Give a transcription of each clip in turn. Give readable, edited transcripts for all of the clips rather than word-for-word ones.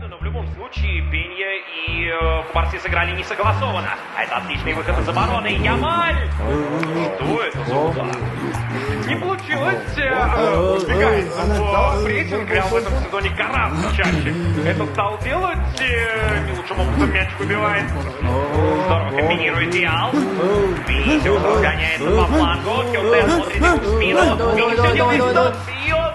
Но в любом случае Пенья и э, Кубарси сыграли не согласованно. А это отличный выход из обороны. Ямаль! Что это за удар? Не получилось. Э, Убегает в прессинг. Реал в этом сезоне гораздо чаще это стал делать. Э, Не лучшим образом мяч выбивает. Здорово комбинирует Реал. Винисиус разгоняется по флангу. Килдер смотрит ему в спину. Винисиус делает сдот. Бьет.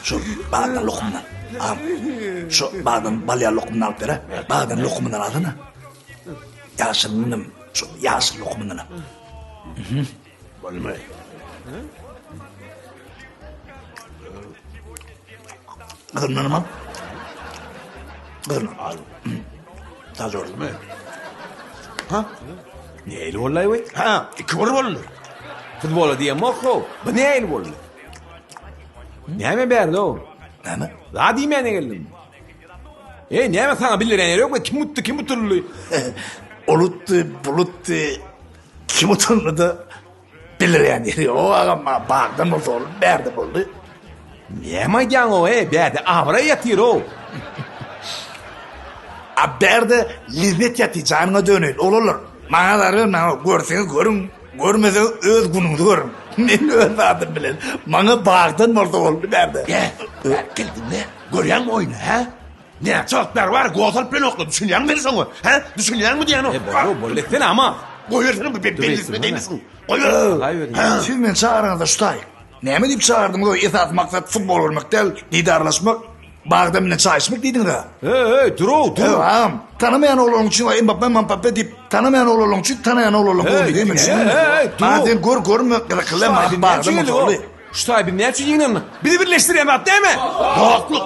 Şu bagdan lokumdan. Agam, şu bagdan bal ýaly lokumdan alyp ber-ä. Bagdan lokumyndan alsana. Ýaşylynam, şu ýaşyl lokumyndanam. Bolmaý. Gyzylyndanam al. Gyzylyndan al. Sag bolsun. Ha? Nähili boldy we? Ha, 2-1 boldy. Futbola diýemok-how. Bu nähili boldy? Näme bärde-ow? Näme? Zat diýmäne geldim. Eý, näme saňa bildirýän ýeri ýokmy? Kim utdy, kim utuldy? Ol utdy, bul utdy. Kim utandy-da bildirýän ýeri ýok agam, maňa bagdan bolsa ol bärde boldy. Näme aýdýaň-ow, eý, bärde abraý ýatyr-ow. A bärde lezzet ýatyr, janyňa döneýin, oglanlar. Maňa zar bermäň, görseňiz görüň, görmeseňiz öz günüňizi görüň. Men öz zadym bilen, maňa bagdan bolsa boldy bärde. Gel, gel diňle, görýäňmi oýny, hä? Näçe wagt bäri bar, gol salyp bilenoklar, düşünýäňmi sen şoňa, hä? Düşünýäňmi diýýän E, boldy, boldy etsene ama. Goýbersene, bu bellisine deňlisin. Goýber. Siz meni çagyraňyzda şu taý. Näme diýip çagyrdyňyz-oý, esasy maksat futbol görmek däl, didarlaşmak, bagdan bilen çaý içmek diýdiňiz-ä. Eý, dur-ow, dur. Eý, agam, tanamaýan oglanlaryň üçin Mbappe, Mbappe diýip, tanamaýan oglanlaryň üçin tanaýan oglanlaryň gowy diýip, Eý, dur. Maňa sen gör, görme, gyzykly, maňa bagdan bolsa boldy. Şu taý biz näme üçin ýygnandyk? Bizi birleşdirýän zat näme? Dostluk.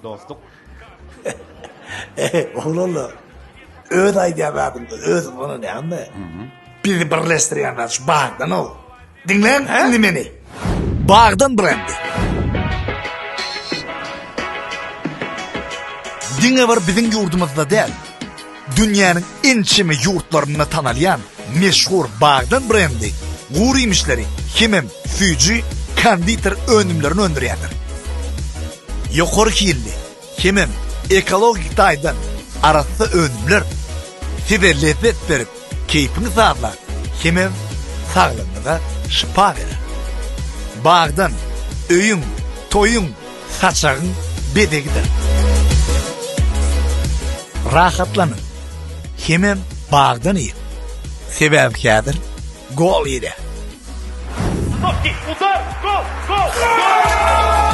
Dostluk. Eý, oglanlar, öz aýdýan zadyňda özüň ynanýaňmy? Bizi birleşdirýän zat şu bagdan-ow. Diňläň indi meni. Bagdan brendi. Diňe bir biziň ýurdumyzda däl, dünýäniň ençeme ýurtlarynda tanalýan meşhur Bagdan brendi gury iýmişleri hemem süýji konditer önümlerini öndürýändir. Ýokary hilli hemem ekologik taýdan arassa önümler size lezzet berip, keýpiňi sazlar hemem saglygyňyza şypa berer. Bagdan öýüň, toýuň, saçagyň bezegidir. Rahatlanyň hemem bagdan iýiň. Sebäbi häzir gol girýär. Udar! Gol! Gol! Gol!